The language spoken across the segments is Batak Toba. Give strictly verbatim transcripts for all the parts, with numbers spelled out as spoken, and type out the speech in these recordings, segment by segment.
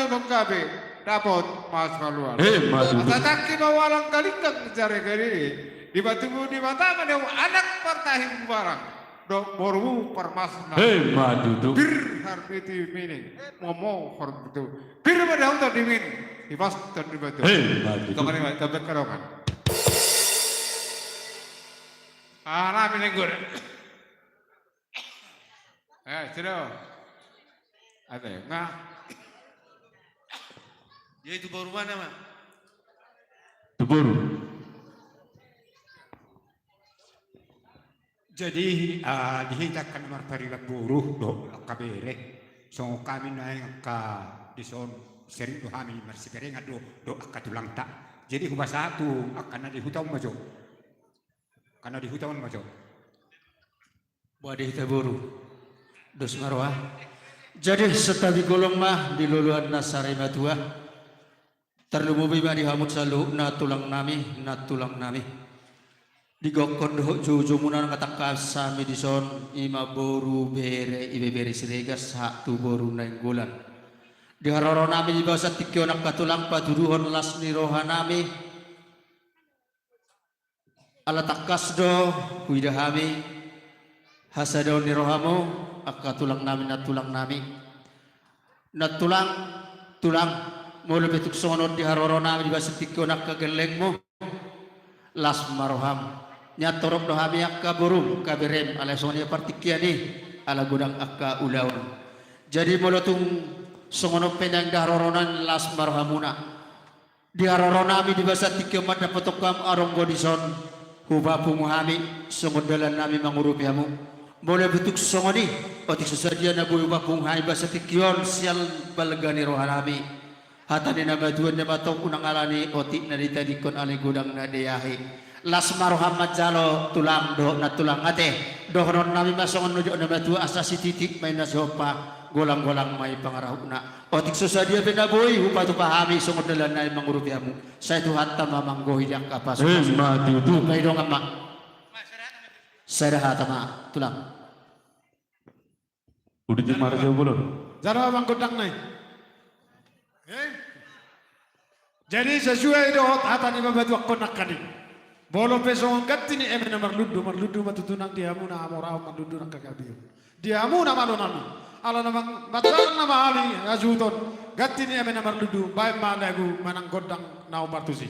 Tong gabe dapot mas haluar. Emma tutu. Asa tangki ma ualang galinggang jare gadiri. Dipatubu Debata ma nian anak partahi mbubaran. Dohot borumu parmasna. Emma tutu. Pir harbiti mining. Momo harbiti. Pir ma di huta di mining. Hipas ton di batu. Emma tutu. Tongan ima tabek kadongan. Ah, na mining gure. Eh, sudah. Ate, nga. Jadi tu boru mana, ma? Tu boru. Jadi, ah, di hita angka na marpariban boru dohot angka bere. Songon hami nuaeng angka dison sering do hami marsiberengan do dohot angka tulangta. Jadi hupasahat tu angka na di huta on ma jo. Angka na di huta on ma jo. Boha di hita boru. Dos ma roha. Jadi santabi golom ma di loloan na sarimatua. Tarlumobi ma di hamu saluhutna tulang nami, nantulang nami. Di gokhon dohot joujou muna na tangkas hami dison, ima boru, bere, ibebere Siregar sahat tu boru Nainggolan. Di haroro nami di bagasan tingki on angka tulang, patuduhon las ni roha nami. Ala tangkas do huida hami hasadaon ni rohamu, angka tulang nami, nantulang nami. Nantulang, tulang, molo pe tung songon on di haroro nami di bagasan tingki on angka gellengmu, las ma roham. Nian torop do hami angka borum, angka berem, alai songon i partingkian i, ala godang angka ulaon. Jadi molo tung songon on pe naeng di haroro nami, las ma rohamuna. Di haroro nami di bagasan tingki on mandapothon hamu aronggo dison, hupapungu hami songon dalan nami mangurupi hamu. Molo pe tung songon i, otik so sadia na boi hupapungu hami bagasan tingki on sian balga ni roha nami. Hata ni na matua i ma tong, unang ala ni otik na ditadingkon alai godang na diahi. Las ma roham manjalo tulang dohot nantulang ate. Dohonon nami ma songon nidok ni na matua, asa sititik ma i na sihompa, golang-golang ma i pangarahutna. Otik so sadia pe na boi hupatupa hami songon dalan nami mangurupi hamu. Sai Tuhanta ma manggohi di angka pasupasu. Emma tutu. Baen dongan ma. Sada hata ma tulang. Uduti ma raja bolon. Jalo ma manggondang nai. Eh? Jadi sesuai dohot hata ni pamatuakkon nangkaning. Molo pe songon ganti ni eme na marlundu, marlundu ma tutu nang di hamuna hamoraon, marlundu nang hagabeon. Di hamuna malo nami. Ala na mang-, mandalan nama hami hasuhuton. Ganti ni eme na marlundu, baen ma lagu manang gondang na hombar tusi.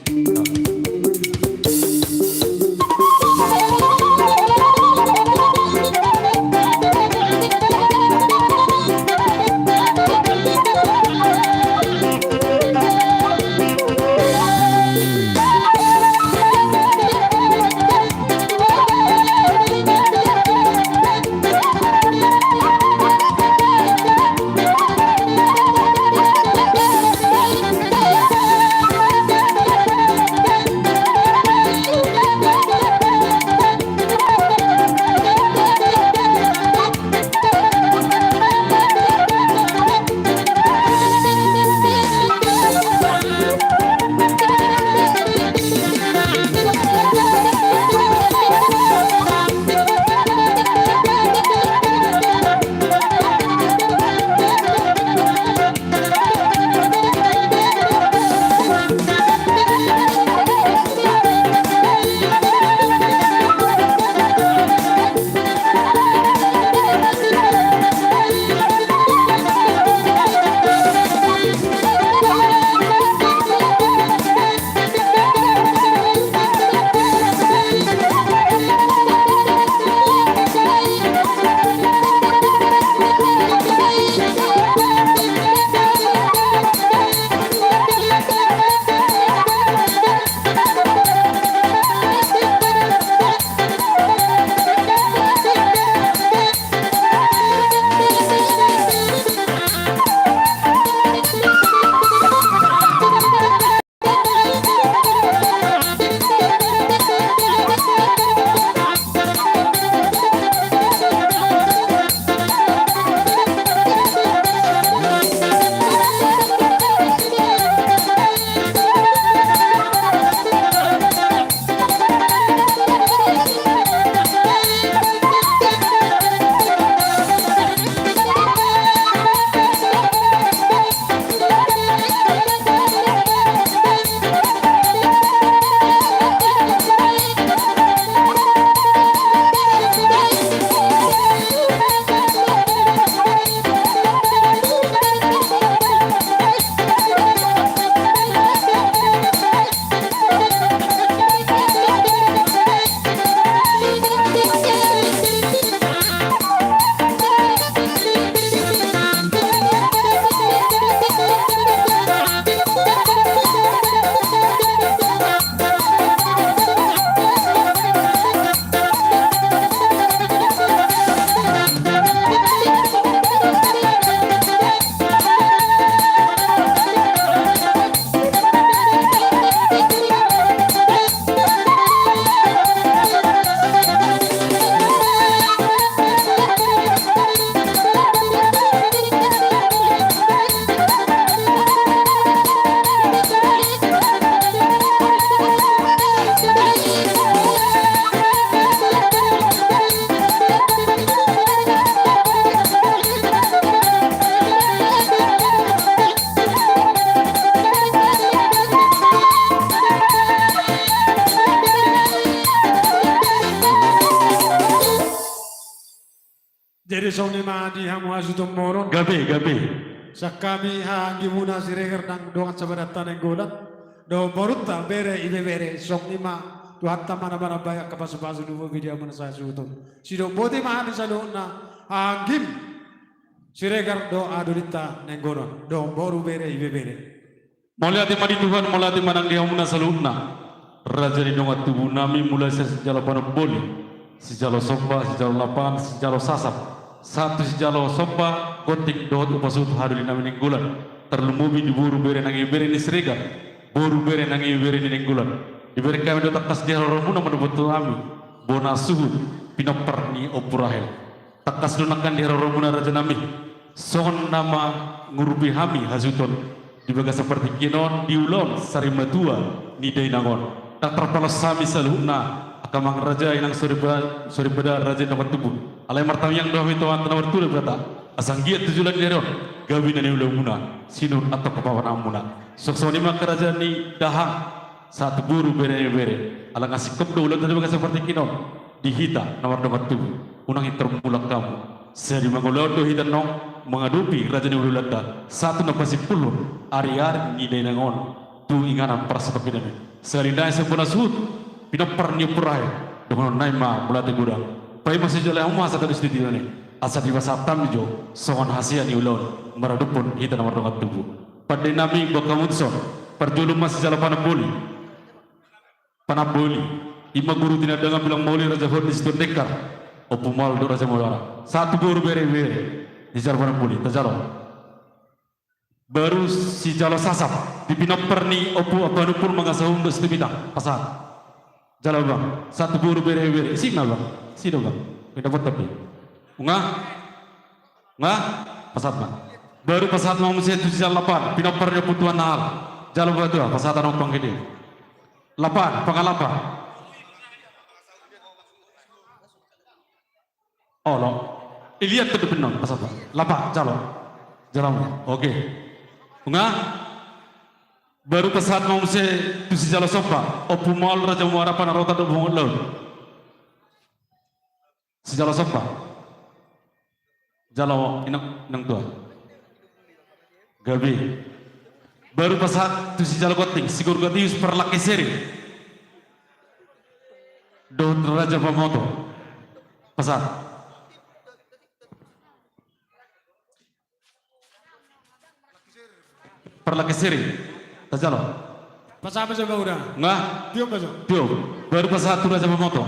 Songon i ma di hamu hasuhuton molo. Gabe, gabe. Sian hami hahaanggimuna Siregar nang dongan sabadarta Nainggolan dohot borunta bere ibebere, songon i ma Tuhanta ma na manambai angka pasupasu lumobi di hamu na sahasuhuton. Sidok boti ma hami saluhutna hahaanggim Siregar dohot hahadolinta Nainggolan dohot boru bere ibebere. Mauliate ma di Tuhan, mauliate ma nang di hamuna saluhutna. Raja ni dongan tubu nami, mulai sian sijalo panamboli, sijalo somba, sijalo lapan, sijalo sasap, sahat tu sijalo somba, gonting dohot upa suhut hahadoli nami Nainggolan. Tarlumobi di boru bere nang ibebere ni Siregar, boru bere nang ibebere ni Nainggolan. Dibereng hami do tangkas di haroramuna mandapot tu hami bona suhut pinompar ni Ompu Rahel. Tangkas do nangkin di haroramuna raja nami, songon na mangurupi hami hasuhuton di bagasan partingkian on di ulaon sarimatua ni dainang on. Ndang tarpalos hami saluhutna angka amang raja, inang soripada, soripada raja ni dongan tubu. Alai martangiang do hami tu Amanta na martua Debata, asa anggiat tu joloan ni ari on gabe na niulaonmuna, sinur antong hapamonanmuna. Songon i ma angka raja ni dahahang, sahat tu boru bere ibebere, ala nga singkop do ulaonta di bagasan partingkian on di hita na mardongan tubu. Unang intor mulak hamu. Sai mangulahon do hita annon mangadopi raja ni hulahulanta sahat tu na pasimpulhon ariari ni dainang on tu inganan parsatonginami. Sahali nai sian bona suhut pinompar ni Ompu Rahel, dohonon nai ma mauliate godang. Paima sijalo hamu ma asa tadok sititi nai, asa dipasahat hami jo songon hasea ni ulaon maradophon hita na mardongan tubu. Pande nami, boan hamu tuson. Parjolo ma sijalo panamboli. Panamboli. I ma guru tinadingan bilang mauli, raja hot di Situan Dengkar, Ompu Maol dohot Raja Muara. Sahat tu boru bere ibebere. Sijalo panamboli, tajalo. Baru sijalo sasap di pinompar ni Ompu Abah Numpur Mangasahum dohot Situbitang. Pasahat. Jalo bang. Sahat tu boru bere ibebere. Isi ma bang. Isi do bang. Pinda potong di. Unga. Unga. Pasahat ma. Baru pasahat ma muse tu sijalo lapan, pinompar ni Ompu Tuan Nahal. Jalo batua, pasahat annon pangkede. Lapan, pangalapan. Olo. Iliat tu depan non, pasahat ma. Lapan, jalo. Jalo. Oke. Unga. Baru pasahat ma muse tu sijalo somba, Ompu Maol Raja Muara Panarota dohot Punguan Laut. Sijalo somba. Jalo inang, inang tua. Gabe. Baru pasahat tu sijalo gonting, Sigor Gatius Parlake Seri dohot Raja Pamoto. Pasahat. Parlake Seri. Tajalo. Pasahat ma jo bang uda. Nga. Tiop ma jo. Tiop. Baru pasahat tu Raja Pamoto.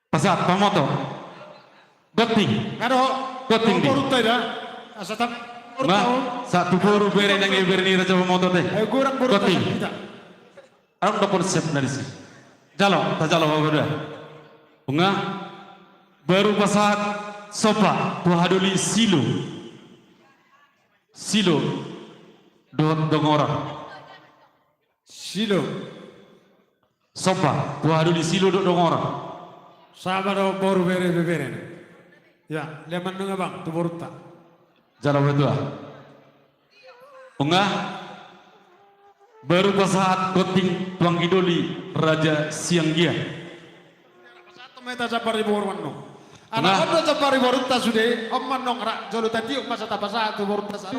Pasahat, Pamoto. Gonting. Nga dohot. Gonting di. Borunta ida. Asa tap. Nga, sahat tu boru bere nang ibebere ni Raja Pamoto te. Ayo, gurang borunta. Gonting. Adong do konsep na disi. Jalo, tajalo bang uda. Unga. Baru pasahat somba tu hahadoli Silo. Silo dohot Dongora. Silo. Somba tu hahadoli Silo dohot Dongora. Sahat ma dohot boru bere ibebere. Ya, lean ma annon bang tu borunta. Jalo batua. Unga. Baru pasahat gonting tu anggidoli Raja Sianggian. Pasahat ma hita jambar ni boru annon. Ala on do jambar ni borunta sude, on ma annon ra jolo tatiop ma asa tapasahat tu borunta sahat.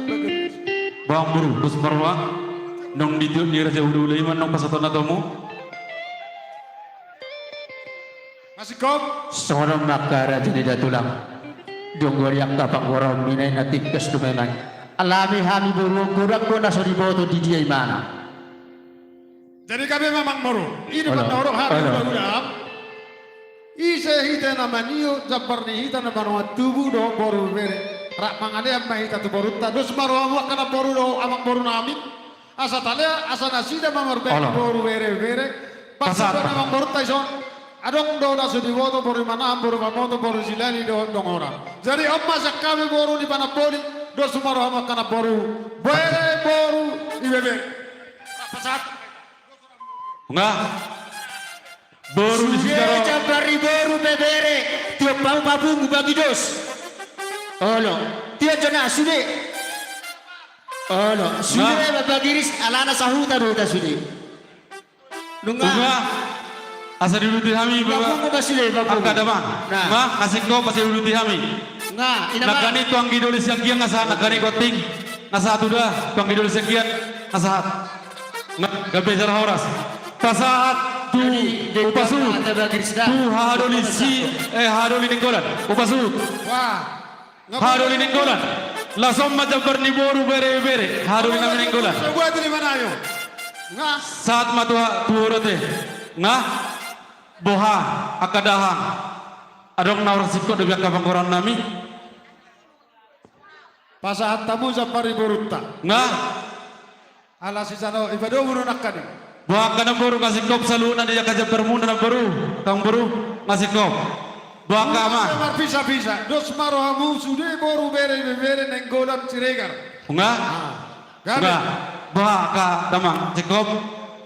Bang boru, dos ma roha. Nunga ditiop ni raja hulahula i ma annon pasahatonna tu hamu. Masih kop. Songon on ma angka raja ni da tulang. Dung gori angka panggoraon mina i na tingkas tu memang. Alani hami boru on godang do na so diboto di dia imana. Jadi gabe ma amang boru. Olo. Olo. Hami hulahula. Ise hita na manio jambar ni hita na mardongan tubu dohot boru bere. Rap mangalean ma hita tu borunta. Dos ma rohamu angka namboru dohot amang boru nami. Asa talea, asa nasida ma marbaen boru bere ibebere. Pasahat. Pasahat ma amang borunta ison. Adong do na so diboto, boru Manahan, boru Pamoto, boru Silali dohot Dongora. Jadi on ma sian hami boru ni panamboli, dos ma rohamu angka namboru. Bere boru ibebere. Pasahat. Nga. Boru sude sijalo. Jambar ni boru ibebere. Tiop hamu ma pungu bagi dos. Olo. Tiop jo na sude. Olo, sude. Nga. Bapak Giris, alana sahuta do hita sude. Nunga. Nunga. Asa diuduti hami, Bapak. Bapak, Bapak sude, Bapak. Angka damang. Nah. Nga, nga singkop, asa diuduti hami. Nga, ina. Nangkaning tu anggi doli sianggian, nga sahat, nangkaning gonting. Nga sahat tu da, tu anggi doli sianggian, nga sahat. Nga, gabe jala horas. Pasahat tu, jadi, upasu. Jadi, Bapak Giris, dah. Tu haha doli si, eh, haha doli Nainggolan. Upasu. Wah. Haha doli Nainggolan. Laos on ma jambar ni boru bere-bere. Haha doli nami Nainggolan. Sahat ma tu ha-, tu boru ate. Nga. Boha, angka dahang. Adong na hurang singkop dope angka panggoraon nami. Pasahat hamu jambar ni borunta. Nga. Ala sisano, iba do boru nangkaning. Boha angka namboru, nga singkop saluhutna di angka jambarmuna namboru, angka namboru, nga singkop. Boha angka ama. Marpisah-pisah, dos ma rohamu sude boru bere-bere Nainggolan Siregar. Nga? Ah. Gabe. Nga. Boha angka damang, singkop.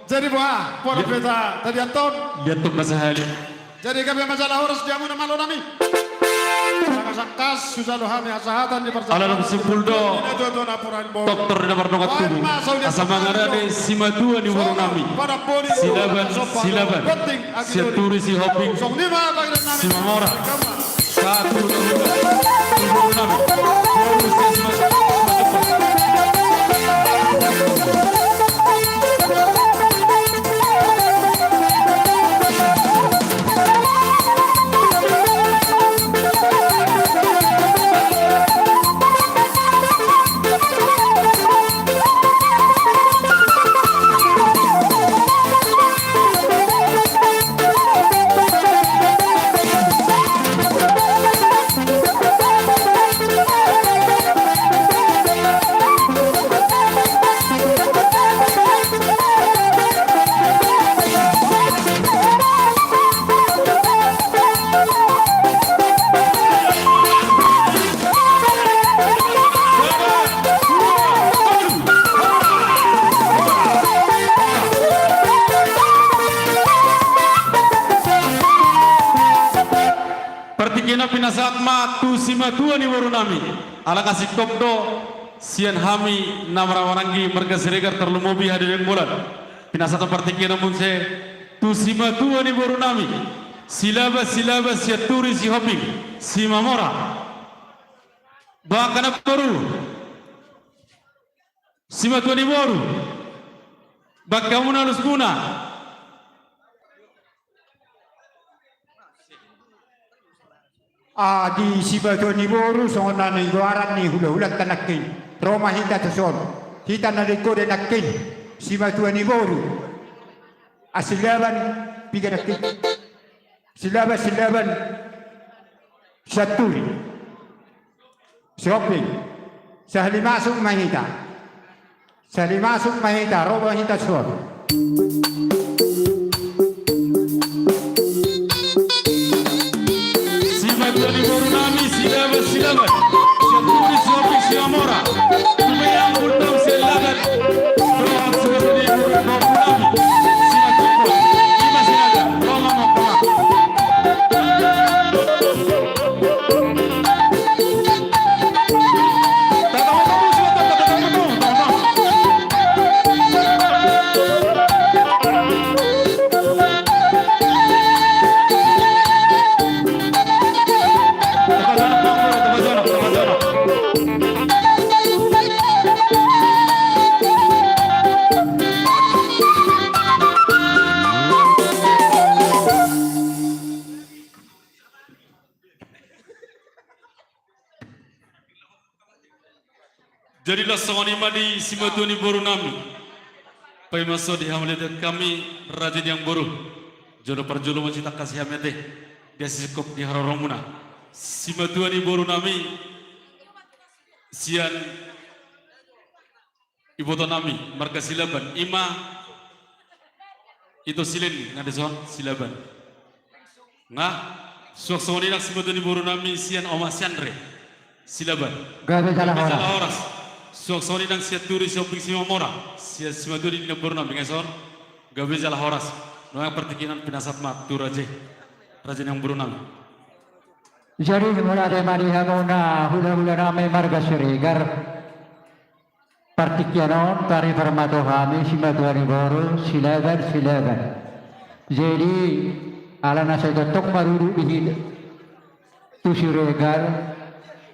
Jadi boha, pola pe ta, tadi anton. Lihat tu bahasa hali. Jadi gabe ma jala horas di hamu na malo nami. Sangkastangkas hujalo hami hasahatan di parjolo. Ala naung simpul do dokter di na mardongan tubu. Asa mangarade simatua ni boru nami Silaban, Silaban, Sianturi, Sihombing, Simamora. Satu, dua, tiga. Partingkian on pinasahat ma tu simatua ni boru nami. Ala nga singkop do sian hami na marhaha maranggi marga Siregar, tarlumobi haha doli Nainggolan. Pinasahat ma partingkian on muse tu simatua ni boru nami Silaban, Silaban, Sianturi, Sihombing, Simamora. Boha angka namboru. Simatua ni boru. Baen hamu na alusmuna. Ah, di simatua ni boru songon na nigoaran ni hulahulanta nangkin. Ro ma hita tu son. Hita na di kode nangkin. Simatua ni boru. Ah, Silaban, piga nangkin. Silaban, Silaban. Sianturi. Sihombing. Sahali masuk ma hita. Sahali masuk ma hita, ro ma hita tu son. Simatua ni boru nami, Silaban, Silaban. Sianturi, Sihombing, Simamora. Tume yang bertau selagat. Dohot simatua ni boru nami. Simatua. Ima Silaban. Ro ma, ro ma. Jadi laos songon i ma di simatua ni boru nami. Paima so di hamaliate hami raja ni amangboru. Jolo parjolo ma sitangkasi hami ate. Di asi singkop di haroromuna. Simatua ni boru nami. Sian iboto nami, marga Silaban, ima ito silen, nga dison, Silaban. Nga, suang songon i nang simatua ni boru nami, sian Oma Sianre, Silaban. Gabe jala horas. Gabe jala horas. Suang songon i nang Sianturi, Sihombing, Simamora, sian simatua ni boru nami, nga dison, gabe jala horas. Nuaeng partingkian on pinasahat ma tu raja i, raja ni amangboru nami. Jadi, mauliate ma di hamuna hulahula nami marga Siregar. Partingkian on, pariparmato hami, simatua ni boru, Silaban, Silaban. Jadi, ala na sai tongtong marudut di hita tu Siregar,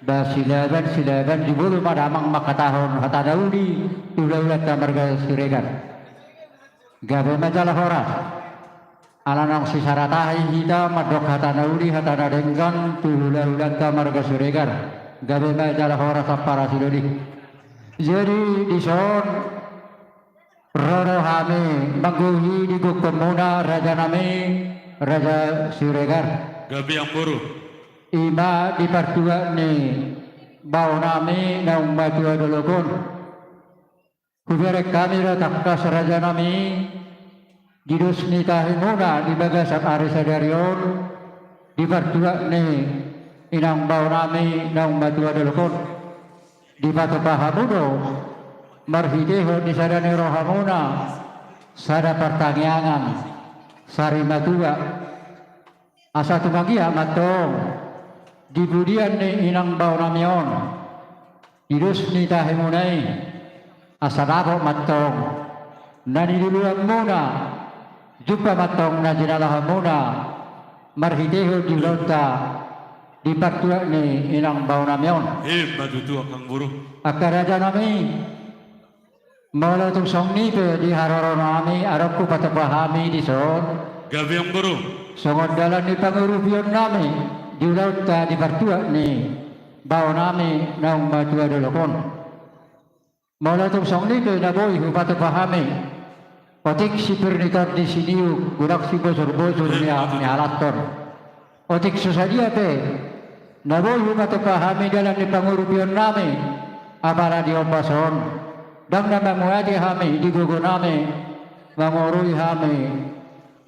ba Silaban, Silaban, di bolo ma damang mangkatahon hata na uli tu hulahulanta marga Siregar. Gabe ma jala horas. Ala naung sisaratahi hita mandok hata na uli, hata na denggan tu hulahulanta marga Siregar. Gabe ma jala horas ampara sidoli. Jadi dison ro do hami manggohi di gokhonmuna rajanami, raja Siregar. Gabe amang boru. I ma di partuat ni baonami naung matua dolok on. Hubereng hami do tangkas rajanami, di dos ni tahimuna di bagasan ari sadari on, di partuat ni inang baonami naung matua dolok on. Dipatupa hamu do marhitehon ni sada ni rohamuna, sada partangiangan, sari matua. Asa tumagia mantong di pudian ni inang baonami on, di dos ni tahimuna i, asa dapot mantong na niluluanmuna, jumpa mantong na jinalahanmuna, marhitehon di ulaonta di partuat ni inang baonami on. Ima tutu, angka boru. Angka rajanami, molo tung songon i pe di haroronami, adong hupatupa hami dison. Gabe amang boru. Songon dalan ni pangurupionnami di ulaonta di partuat ni baonami naung matua dolok on. Molo tung songon i pe na boi hupatupa hami, otik sipir ni tondi siniuk, godang sibosurbosur ni, ni halanton. Otik so sadia pe na boi hupatupa hami dalan ni pangurupionnami, apala di ombas on, ndang na mamuati hami di gogonami, mangorui hami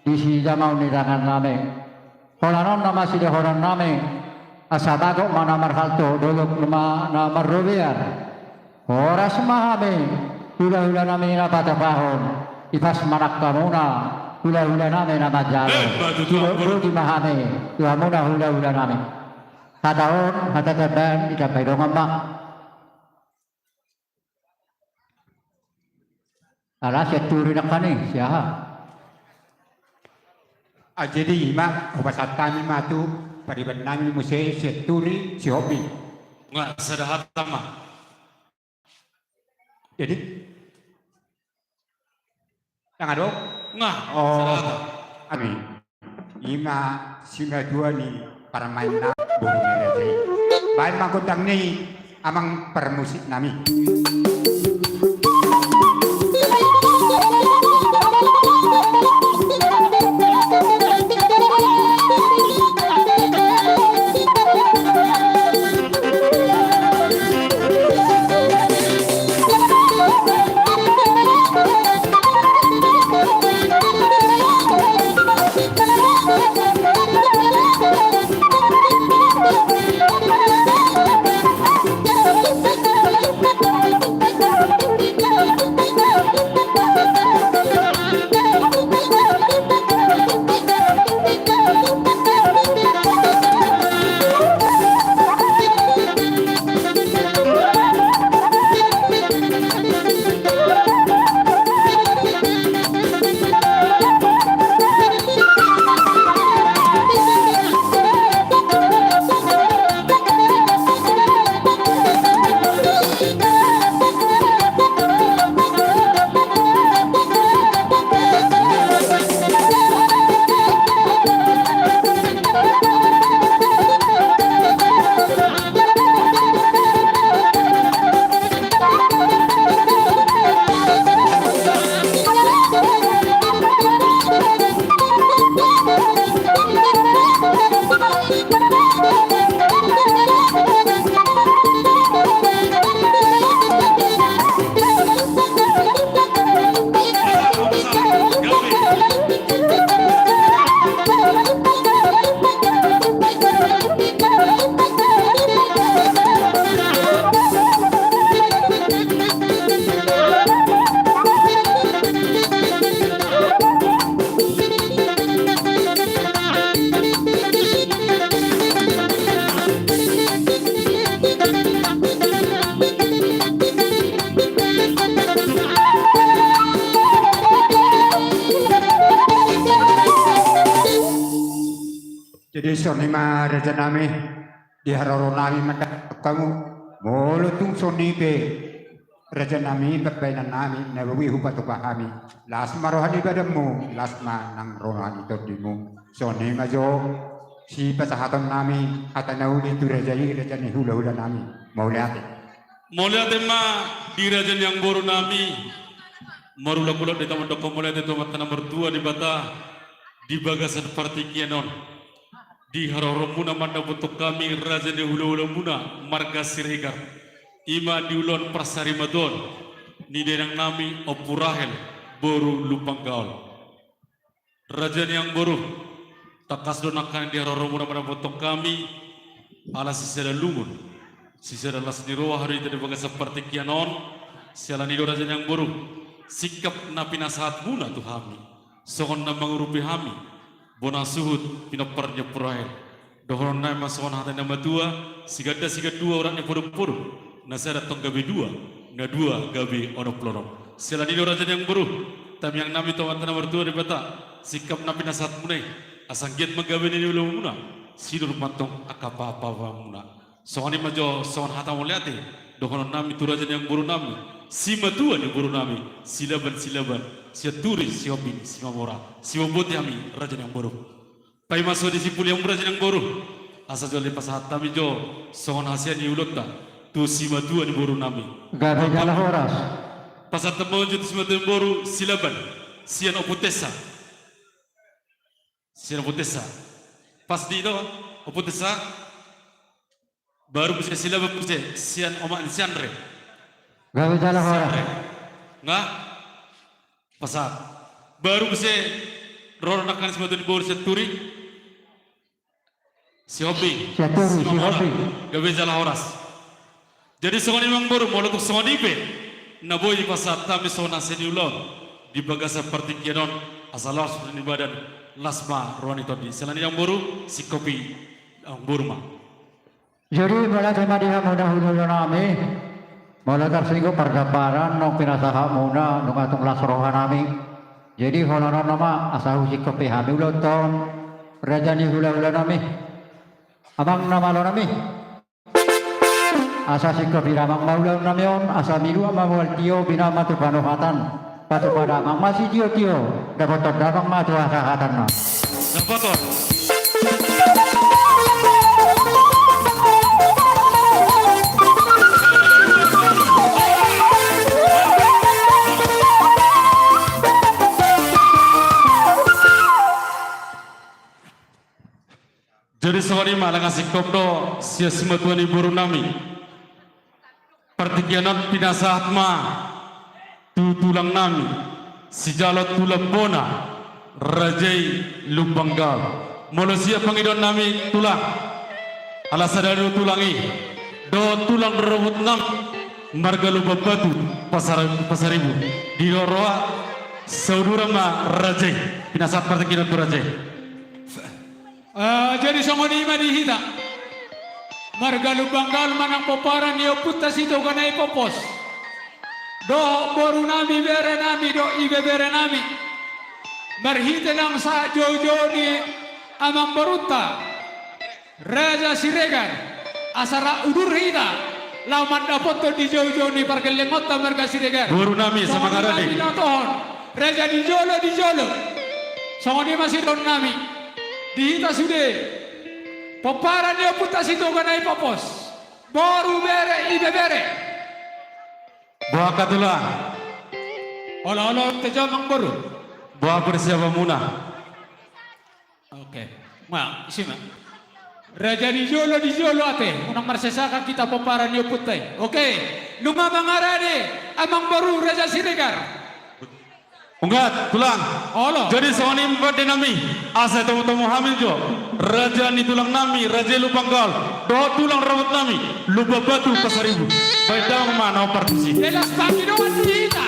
di sijamaon ni tangannami. Holan on nama sidohononnami, asa bagot ma na marhalto, dolok ma na marrobean. Horas ma hami hulahulanami na patupahon, ipas ma nang hamuna hulahulanami na manjalo. Ima tutu, angka boru. Siboan boti ma hami tu hamuna hulahulanami. Hata on, hata tamba, ditambai dongan ma. Ala Sianturi nangkin i, si aha? Ah, jadi ima, hupasahat hami ma tu paribannami muse Sianturi, Sihombing. Nga, sada hata ma. Jadi? Ndang adong? Nga, oh, sada hata. Hami. Ima simatua ni parmaenna boru ni raja i. Baen ma gondang ni amang parmusiknami. Jadi songon i ma raja nami, di haroro nami mandapot hamu, molo tung songon i pe raja nami, pambahenan nami, na boi hupatupa hami, las ma roha ni badanmu, las ma nang roha ni tondimu. Songon i ma jo sipasahaton nami hata na uli tu raja i, raja ni hulahula nami. Mauliate. Mauliate ma di raja ni amangboru nami. Marulakulak do hita mandok mauliate tu Amanta na martua Debata di bagasan partingkian on. Di haroromuna mandapothon hami raja ni hulahulamuna marga Siregar, i ma di ulaon parsarimatuaon ni dainang nami Ompu Rahel boru Lumban Gaol. Raja ni amangboru, tangkas do nangkaning di haroromuna mandapothon hami, ala sisada lungun, sisada las ni roha hamu do hita di bagasan partingkian on. Siala ni i do raja ni amangboru, singkop na pinasahatmuna tu hami, songon na mangurupi hami bona suhut pinompar ni Ompu Rahel. Dohonon nami ma songon hata ni na matua: Siganda sigandua urat ni podompodom, na sada tong gabe dua, na dua gabe onom pulu onom. Siala ni i do raja ni amangboru, tamiang nami tu Amanta na martua Debata, singkop na pinasahatmuna i, asa anggiat ma gabe na niulamuna, sinur ma antong angka pahanpahanmuna. Songon i ma jo songon hata mauliate dohonon nami tu raja ni amangboru nami, simatua ni boru nami, Silaban, Silaban, Sianturi, Sihombing, Simamora. Siboti hami raja ni amangboru. Paima so disipuli hamu raja ni amangboru, asa jolo dipasahat hami jo songon hasea ni ulaonta tu simatua ni boru nami. Gabe jala horas. Pasahat ma jo tu simatua ni boru Silaban, sian Ompu Tessa. Sian Ompu Tessa. Pas di do, Ompu Tessa. Baru muse Silaban muse, sian omak ni si Andre. Gabe jala horas. Si Andre. Nga? Pasahat. Baru muse ro do nangkaning simatua ni boru Sianturi. Sihombing. Sianturi, Simamora. Sihombing. Gabe jala horas. Jadi songon i ma amangboru, molo tung songon i pe na boi dipasahat hami songon hasea ni ulaon di bagasan partingkian on, asa las roha ni badan, las ma roha ni tondi. Siala ni i amangboru, singkopi amangboru ma. Jadi mauliate ma di hamu na hulahulamuna nami. Molo tarsingkop pargambaran naung pinasahatmuna, nunga tung las roha nami. Jadi holan on nama asa husingkopi hami ulaonta on, raja ni hulahula nami, amang na malo nami. Asa singkopi damang ma ulaon nami on, asa milua ma mual tio, binahen ma tu panohatan. Patupa damang ma sitiotio, dapothon damang ma tu hasahatanna. Dapothon. Jadi songon i ma, ala nga singkop do sian simatua ni boru nami. Partingkian on pinasahat ma tu tulang nami, sijalo tulang bona, raja i Lumban Gaol. Molo sian pangidoan nami tulang, ala sada do tulang i, dohot tulang rorobot nami, marga Lumban Batu, Pasar-, Pasaribu. Di roha sauduran ma raja i, pinasahat partingkian on tu raja i. Eh, jadi songon i ma di hita. Marga Lumban Gaol manang pomparan ni ompunta Sitoga na i popos. Dohot boru nami, bere nami, dohot ibebere nami. Marhite naung sahat joujou ni amangborunta, Raja Siregar. Asa rap udur hita, laho mandapothon di joujou ni pargellengonta marga Siregar. Boru nami, songon i ma samangarade. Binotohon, raja di jolo, di jolo. Songon i ma sidohonon nami. Di hita sude. Pomparan ni ompunta Sitoga na i popos. Boru, bere, ibebere. Boha angka tulang? Olo, olo, tejomang boru. Boha persiapanmuna? Oke. Ma, isi ma. Raja di jolo, di jolo ate. Unang marsesakan hita pomparan ni ompunta i. Oke. Nunga mangarade amangboru Raja Siregar. Unggat, tulang. Olo. Jadi songon i ma pande nami, asa itomutomu hami jo raja ni tulang nami, raja i Lumban Gaol, dohot tulang rorobot nami, Lumban Batu Pasaribu. Baen damang ma na ompar tusi. Jelas pangidoan di hita.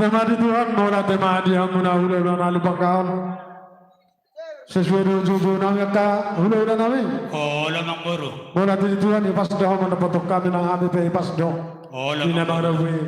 Mauliate ma di Tuhan, mauliate ma di hamuna hulahula na lumbang on. Sesuai dengan jojo nami angka hulahula nami. Olo, Amangboru. Mauliate di Tuhan, ipas do hamu na potong hami, nang hami pe ipas do. Olo, Amangboru. Ina mangarabu i.